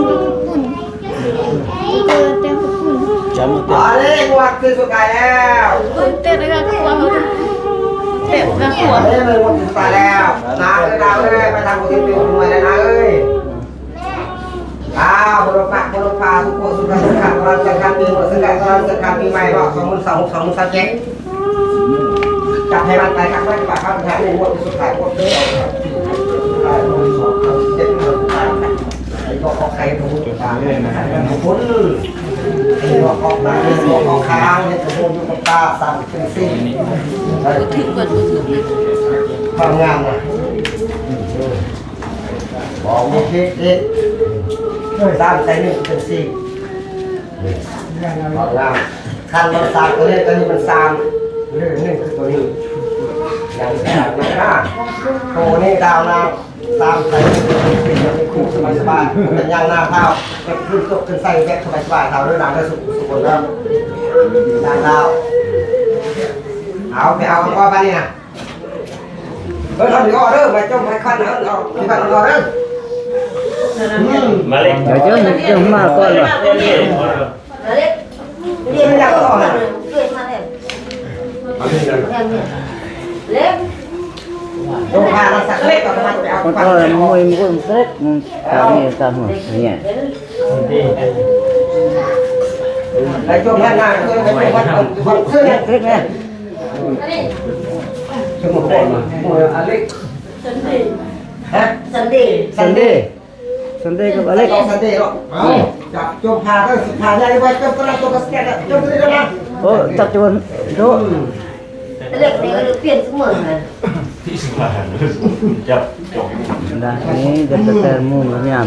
ນກໍເຂົ້າປຸ້ນ ກໍແຕ່ງເຂົ້າປຸ້ນ ຈຳມາແຕ່ງ ອັນນີ້ງວດທີ່ສຸດທ້າຍແລ້ວ ເພິ່ນເຕັດແລ້ວກໍຄົວ ເຮົາເຕັດແລ້ວຄົວ ອັນນີ້ງວດທີ່ສຸດທ້າຍແລ້ວ ນາເອີຍ ນາເອີຍ ໄປທຳບຸນຕິດປີໃໝ່ແລ້ວນາເອີຍ. ອ້າວ ບຸນພາ ບຸນພາ ສຸໂຂ ສຸຂະ ສຸຂະ ຕະລັງ ສັງຄັນ ປີ ສຸຂະ ຕະລັງ ສັງຄັນ ປີໃໝ່ເນາະ ສອງພັນຊາວຫົກ ສອງພັນຊາວເຈັດ ຈັບໃຫ້ມັນໄປ ຄັກໄວ້ ປາກຄຳ ທ້າຍ ງວດສຸດທ້າຍ ງວດເດີ ໄອ້ບໍ່ເອົາໄຂ່ ບໍ່ເອົາປາ ບໍ່ເອົາຄົນ ບໍ່ເອົາປາ ບໍ່ເອົາຄາງ ເຮັດກະໂດນຢູ່ກັບຕາ ສັ່ນເປັນສິ່ງ ບໍ່ຖືກ ບໍ່ຖືກ ຄວາມງາມນະ. ບໍ່ມີຜິດອີກ ສາມໃສ່ໜຶ່ງເປັນສີ່ ງາມ ຄັນມັນສາມຕົວນີ້ ຕົວນີ້ມັນສາມ ຫຼືໜຶ່ງຄືຕົວນີ້ ຍັງສາມນະ ໂຕນີ້ດາວນາງ ສາມໃສ່ໜຶ່ງເປັນສີ່ ຍັງມີຄູ່ສະບາຍໆ ເປັນຫຍັງນາງເຖົ້າ ແບບຂຶ້ນຕົກຂຶ້ນໃສ່ແບບສະບາຍໆ ເຖົ້າເດີ ນາງເດີ ສຸກ ສຸກຄົນເດີ ນາງເຖົ້າ ເອົາ ໄປເອົາຄຳຂອບາດນີ້ນະ. ເອີ ຄັນຊິອອກເດີ ມາຈົ່ມໃຫ້ຄັນເດີ ເອົາທີ່ບ້ານອອກເດີ ມາເລັກ ດຽວເຈົ້າ ເຈົ້າມາກ່ອນວ່າ ມາເລັກ ດຽວຢາກອອກ ເລັກ ຈົ່ມພາລະສັກເລັກ ກໍມາໄປເອົາ ມັນກໍມວຍ ມັນກໍເລັກ ມັນຕາມນີ້ຕາມຫົວນີ້ ໄປຈົ່ມພາລະ ໄປຈົ່ມພາລະ ເລັກແມ່ Sunday ຮະ Sunday Sunday Sunday ກັບອາເລັກ Sunday ເນາະ ເອົາ ຈັບຈົມພາເດີ ສິບຫ້າ ໄດ້ໄວ້ ຈົມກະລະ ຈົມກະສະແກນ ຈົມກະລະ ໂອ້ ຈັບຈົມໂດ ອາເລັກນີ້ກໍປ່ຽນສະເໝີນະ ຈັບຈົມ ໄດ້ນີ້ ຈະໄປແຕ່ໝູ່ຍາມ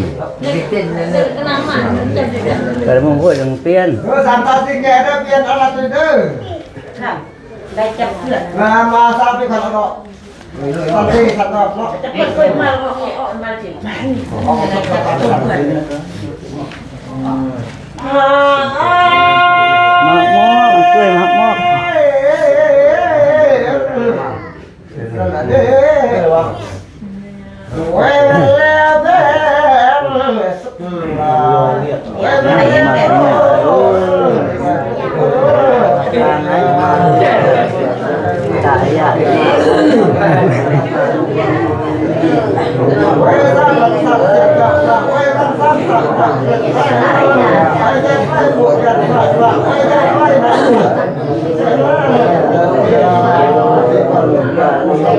ແຕ່ໝູ່ໂພດຍັງປ່ຽນ ເອີ ສາມຕາຊິແກເດີ ປ່ຽນອາລັດເດີ ໄດ້ຈັບເພື່ອນ ມາ ມາ ສາມປີກ່ອນເນາະ ສາມປີ ສາມເນາະ ຈັບເພື່ອນ ເອີຍ ມາ ອອກ ອອກ ອອກ ມາຊິ ມາ ມາ ຊ່ວຍມາ ມາ ຕາຍ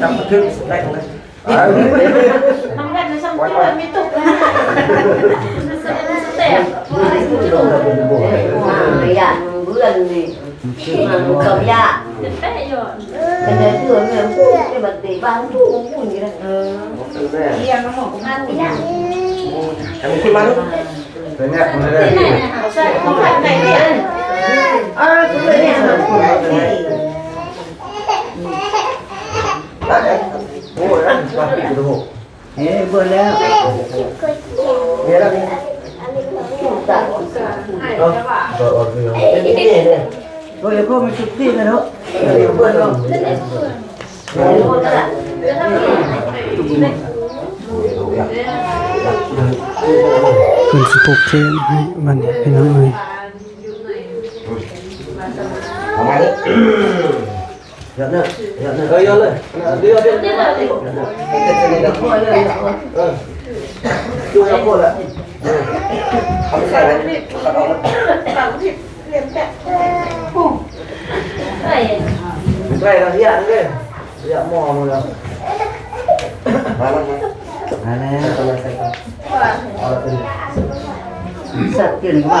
ຈັບບັນທຶກໄດ້ ທຳກັນໃນຊ່ຳທີ່ວ່າມີຕຸກ ສະແຕບ ຢ້ານເພື່ອນນີ້ ມັນກໍຢ້ານ ເປັນແທ້ຢູ່ ເປັນໄດ້ເທື່ອແມ່ນຜູ້ທີ່ບັດເດບາງຜູ້ຜູ້ນີ້ນະ ເອີ ເອີ ອັນນີ້ຂຶ້ນມາດູ ເປັນແນວ ເອີ ຄືເປັນແນວ ໂອ້ຍ ມາປີກະໂດ ເອີ ເບິດແລ້ວ ເອີ ແລ້ວນີ້ ເອີ ເອີ ເອີ ໂອ້ຍ ໂຄມນສຸດທີ່ແລ້ວເນາະ ເອີ ເບິດແລ້ວ ເພິ່ນຊິຜູກແຂນໃຫ້ບັດນີ້ ພີ່ນ້ອງເອີຍ ປະມານນີ້ ຢອດເລີຍ ຢອດເລີຍ ເອີ ຢອດເລີຍ ເອີ ຢອດເລີຍ ເອີ ຢູ່ໃນໂຄດລະ ເອີ ເອົາໄປໃສ່ໄວ້ ຕັດອອກ ຕັດອອກ ໄປລະ ໄປລະ ຢາກເລີຍ ຢາກໝໍນຳແລ້ວ ມາແລ້ວ ມາແລ້ວ ເອົາລະ ເປັນ ສັດກິນວ່າ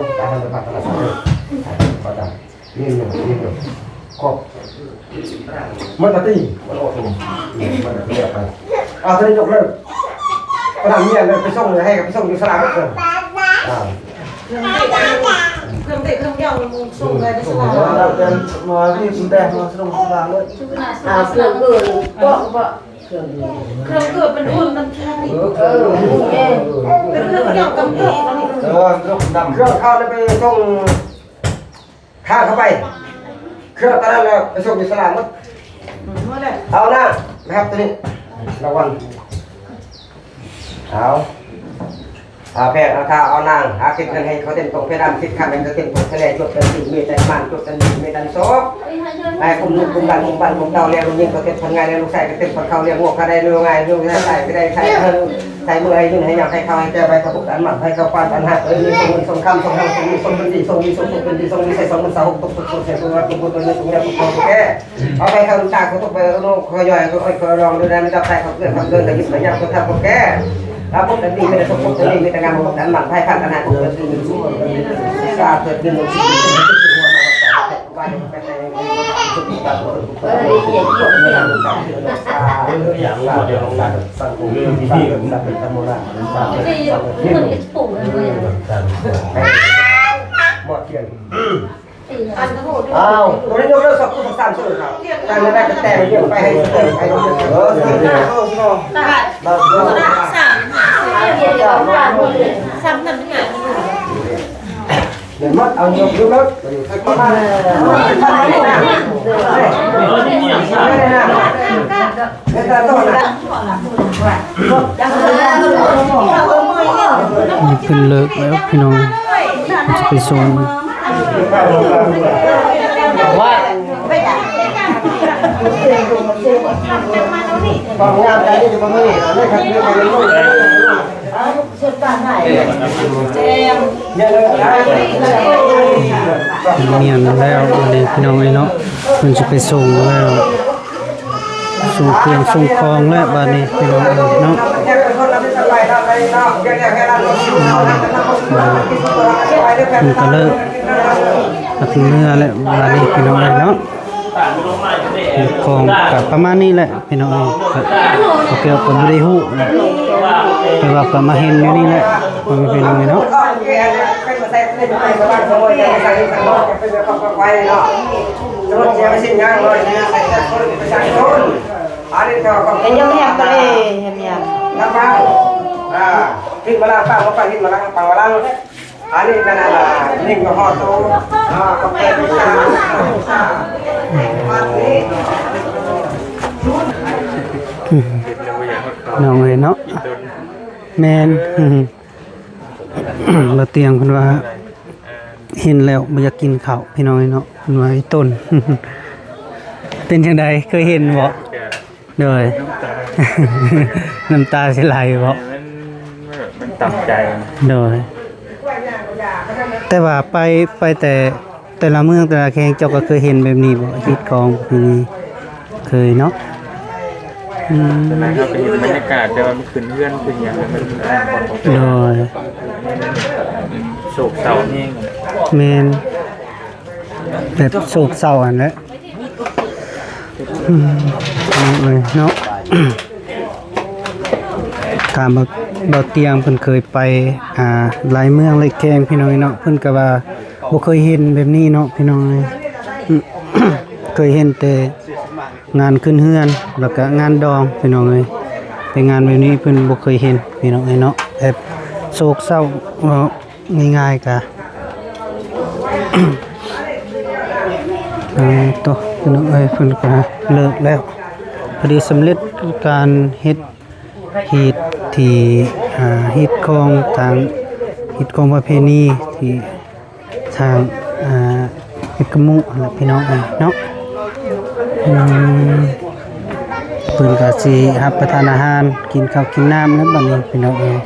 ຕາມມັນໄປພັດທະນາສັດເລີຍ. ເຂົ້າໃຈ. ນີ້ຢູ່ ນີ້ຢູ່ ຄົບ ມັນກະຕີ ມັນອອກໂຕ ມັນກະເລີຍໄປ. ເອົາ ໂຕນີ້ຍົກເລີກ ປະນຳເມຍເລີຍ ໄປສົ່ງເລີຍ ໃຫ້ໄປສົ່ງຢູ່ສະຫຼາມເລີຍ. ອ່າ ເຄື່ອງເຕະເຄື່ອງຫຍັງສົ່ງໄດ້ ໄປສະຫຼາມ. ມາ ມານີ້ ແຕ່ມາສົ່ງສະຫຼາມເລີຍ. ອ່າ ເຄື່ອງອື່ນເກາະ ເຄື່ອງອື່ນ ເຄື່ອງເກີດເປັນອຸ່ນນຳ ເອີ ເອີ ເປັນເຄື່ອງຫຍັງກຳເກີດອັນນີ້ ເອີ ເຄື່ອງດຳ ເຄື່ອງເຂົາໄປສົ່ງ ຂ້າເຂົ້າໄປ ເຄື່ອງຕອນນັ້ນລະໄປສົ່ງຢູ່ສະຫຼາມໝົດ. ອືມ ໝົດແລ້ວ ເອົານະ ໄປຮັບໂຕນີ້ ລາງວັນ. ເອົາ ເອົາແພດ ເອົາທ້າວ ເອົານາງ ຫາເກັບເງິນໃຫ້ເຂົາເຕັມຕົກເພດານ ເກັບຄຳໃຫ້ເຂົາເຕັມຕົກທະເລ ຈົບເປັນທີ່ມີແຕ່ບ້ານ ຈົບເປັນທີ່ມີແຕ່ໂຊກ ໃຫ້ຄຸມລູກຄຸມຫຼານ ຄຸມບ້ານຄຸມເຕົ້າ ລ້ຽງລູກຍິງເຂົາເຕັມຄົນງ່າຍ ລ້ຽງລູກຊາຍເຂົາເຕັມຄົນເຂົາ ລ້ຽງງົວເຂົາໄດ້ເມືອງ່າຍ ລູກຊາຍເຂົາໄດ້ໃຊ້ເງິນ ໃຫ້ເມື່ອຍຢືນ ໃຫ້ຍາວ ໃຫ້ເຂົ້າໃຫ້ແກ່ ໃຫ້ເຂົ້າບຸກອັນໝັ້ນ ໃຫ້ເຂົ້າປານອັນຫັກ ເອີ ມີສົມເງິນສົມຄຳ ສົມຮັງ ສົມມີ ສົມເປັນທີ່ ສົມມີ ສົມສຸກ ເປັນທີ່ ສົມມີໄຊ ສົມເງິນສາຫົກ ຕົກສຸກ ສົມເສຍ ສົມວ່າ ຕົກບຸນ ຕົກເງິນ ຕົກຍາ ຕົກທອງ ຕົກແກ່ ເອົາໄປເຂົ້າຕາ ເຂົາຕົກໄປເອົາໂນ ເຂົາຍ່ອຍ ເຂົາອ້ອຍ ເຂົາລອງ ເດີນໄດ້ໄດ້ຈັບໄດ້ ເຂົາເກືອກ ເຂົາເດີນ ເຂົາຍິບ ເຂົາຍາວ ເຂົາທັບ ເຂົາແກ່ ລາວພົບອັນນີ້ ມີແຕ່ສົມພົບອັນນີ້ ມີແຕ່ງາມ ບໍ່ທັນໝັ້ນ ໄພພັນ ອະນາຄົດ ເກີດຂຶ້ນ ສາເກີດຂຶ້ນ ເອີ ອ້າວ ໂຕນີ້ຍົກເລີກສອງ ສາມ ສາມ ສາມ ແຕ່ງໄດ້ກໍແຕ່ງ ໄປໃຫ້ ໄປ ເອີ ສາມ ສາມ ສາມ ເດີ ມັດເອົາຍົກ ຍົກເລີກ ນີ້ເພິ່ນເລີກແລ້ວພີ່ນ້ອງ ຈະໄປສົ່ງ ແມ່ນແລ້ວ ອັນນີ້ພີ່ນ້ອງເອີຍເນາະ ເພິ່ນຊິໄປສົ່ງແລ້ວ ສົ່ງເຄື່ອງສົ່ງຂອງແລ້ວບາດນີ້ພີ່ນ້ອງເອີຍເນາະ ອືມ ເພິ່ນກະເລີກ ກະຊິເມືອແລ້ວບາດນີ້ພີ່ນ້ອງເອີຍເນາະ ຂອງກະປະມານນີ້ແຫຼະ ພີ່ນ້ອງເອີຍ ກະ ກະບໍ່ໄດ້ຮູ້ ແຕ່ວ່າກະມາເຫັນຢູ່ນີ້ແຫຼະ ພໍ່ແມ່ພີ່ນ້ອງເອີຍເນາະ ເປັນຫຍັງແຮງກະເລີຍ ເຫັນຫຍັງ ນ້ຳເບົາ ອ່າ ກິນມາລາງ ປາງມາ ປາງກິນມາລາງ ປາງມາລາງ ອັນນີ້ແມ່ນ ອັນ ນີ້ກໍຮອດໂຕ ອ່າ ຂອບໃຈຜູ້ສາວ ຜູ້ສາວ ບັດນີ້ ນ້ອງເອີຍເນາະ ແມ່ນ ບ່າວຕຽງເພິ່ນວ່າ ເຫັນແລ້ວບໍ່ຢາກກິນເຂົ້າ ພີ່ນ້ອງເອີຍເນາະ ເພິ່ນວ່າອີ່ຕົນ ເປັນຈັ່ງໃດ ເຄີຍເຫັນບໍ່? ໂດຍ ນ້ຳຕາ ນ້ຳຕາຊິໄຫຼບໍ່? ແມ່ນ ມັນ ມັນຕຳໃຈ ໂດຍ ແຕ່ວ່າໄປ ໄປແຕ່ ແຕ່ລະເມືອງແຕ່ລະແຂວງ ເຈົ້າກໍເຄີຍເຫັນແບບນີ້ບໍ່? ຮີດຄອງ ເຄີຍເນາະ ອືມ ສະໄໝເຮົາກໍເຫັນບັນຍາກາດ ແຕ່ວ່າມັນຂຶ້ນເຮືອນຂຶ້ນຫຍັງ ມັນ ໂດຍ ໂສກເສົ້າແຮງ ແມ່ນ ແບບໂສກເສົ້າຫັ້ນແຫຼະ ອືມ ເອີຍເນາະ ຖາມວ່າ ບ່າວຕຽງເພິ່ນເຄີຍໄປ ອ່າ ຫຼາຍເມືອງຫຼາຍແຂວງ ພີ່ນ້ອງເອີຍເນາະ ເພິ່ນກໍວ່າບໍ່ເຄີຍເຫັນແບບນີ້ເນາະ ພີ່ນ້ອງເອີຍ ເຄີຍເຫັນແຕ່ງານຂຶ້ນເຮືອນ ແລ້ວກະງານດອງ ພີ່ນ້ອງເອີຍ ແຕ່ງານແບບນີ້ເພິ່ນບໍ່ເຄີຍເຫັນ ພີ່ນ້ອງເອີຍເນາະ ແບບໂສກເສົ້າເນາະ ງ່າຍໆກະ ເອີ ໂຕ ພີ່ນ້ອງເອີຍ ເພິ່ນກະເລີກແລ້ວ ພໍດີສຳເລັດການເຮັດ ຮີດທີ່ ອ່າ ຮີດຄອງທາງ ຮີດຄອງປະເພນີທີ່ທາງ ອ່າ ເຮັດກະມຸຫັ້ນລະ ພີ່ນ້ອງເອີຍເນາະ ອືມ ເພິ່ນກະຊິຮັບປະທານອາຫານ ກິນເຂົ້າກິນນ້ຳແລ້ວບັດນີ້ ພີ່ນ້ອງເອີຍ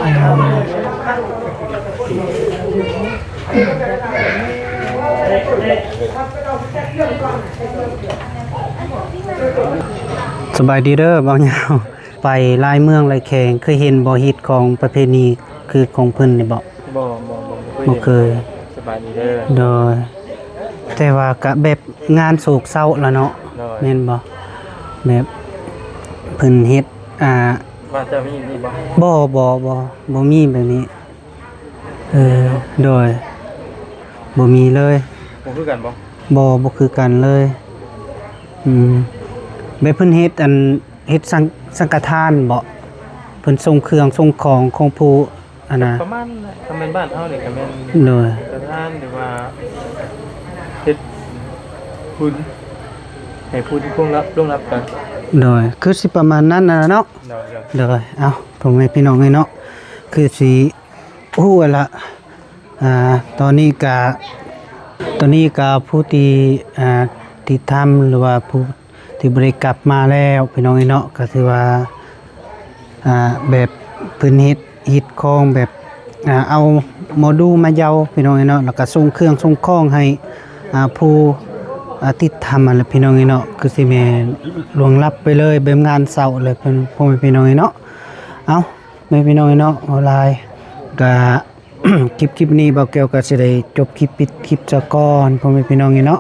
ອືມ ສະບາຍດີເດີ ບ່າວຍາວ ໄປຫຼາຍເມືອງຫຼາຍແຂວງ ເຄີຍເຫັນບໍ່ ຮີດຄອງປະເພນີຄືຂອງເພິ່ນນີ້ບໍ່? ບໍ່ ບໍ່ ບໍ່ ບໍ່ເຄີຍ ບໍ່ເຄີຍ ສະບາຍດີເດີ ໂດຍ ແຕ່ວ່າກະແບບງານໂສກເສົ້າລະເນາະ ໂດຍ ແມ່ນບໍ່? ແບບເພິ່ນເຮັດ ອ່າ ບ້ານເຈົ້າມີ ມີບໍ່? ບໍ່ ບໍ່ ບໍ່ ບໍ່ມີແບບນີ້ ເອີ ໂດຍ ບໍ່ມີເລີຍ ບໍ່ຄືກັນບໍ່? ບໍ່ ບໍ່ຄືກັນເລີຍ ອືມ ແບບເພິ່ນເຮັດອັນ ເຮັດສັງ ສັງກະທານບໍ? ເພິ່ນສົ່ງເຄື່ອງສົ່ງຂອງຂອງຜູ້ ອັນນ່າ ປະມານນັ້ນແຫຼະ ຄັນແມ່ນບ້ານເຮົານີ້ກໍແມ່ນ ໂດຍ ສັງກະທານ ຫຼືວ່າເຮັດບຸນໃຫ້ຜູ້ທີ່ລ່ວງລັບ ລ່ວງລັບໄປ ໂດຍ ຄືຊິປະມານນັ້ນນະເນາະ ໂດຍ ໂດຍ ໂດຍ ເອົ້າ ພໍ່ແມ່ພີ່ນ້ອງເອີຍເນາະ ຄືຊິຮູ້ແລ້ວລະ ອ່າ ຕອນນີ້ກະ ຕອນນີ້ກະຜູ້ທີ່ ອ່າ ຕິດທຳ ຫຼືວ່າຜູ້ທີ່ບໍ່ໄດ້ກັບມາແລ້ວ ພີ່ນ້ອງເອີຍເນາະ ກະຖືວ່າ ອ່າ ແບບເພິ່ນເຮັດ ເຮັດຂອງແບບ ອ່າ ເອົາໝໍດູມາເຍົາ ພີ່ນ້ອງເອີຍເນາະ ແລ້ວກະສົ່ງເຄື່ອງສົ່ງຂອງໃຫ້ ອ່າ ຜູ້ ອ່າ ຕິດທຳຫັ້ນແຫຼະ ພີ່ນ້ອງເອີຍເນາະ ຄືຊິແມ່ນລ່ວງລັບໄປເລີຍ ແບບງານເຊົ້າເລີຍ ພໍ່ແມ່ພີ່ນ້ອງເອີຍເນາະ. ເອົ້າ ແມ່ພີ່ນ້ອງເອີຍເນາະ ເວົ້າຫຼາຍກະ ຄລິບ ຄລິບນີ້ບ່າວແກ້ວກໍຊິໄດ້ຈົບຄລິບ ປິດຄລິບຊະກ່ອນ ພໍ່ແມ່ພີ່ນ້ອງເອີຍເນາະ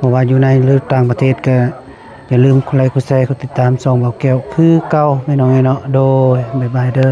ບໍ່ວ່າຢູ່ໃນ ຫຼື ຕ່າງປະເທດ ກໍຢ່າລືມກົດໄລ ກົດແຊ ກົດຕິດຕາມຊ່ອງບ່າວແກ້ວຄືເກົ່າ ພີ່ນ້ອງເອີຍເນາະ ໂດຍ ບາຍບາຍເດີ.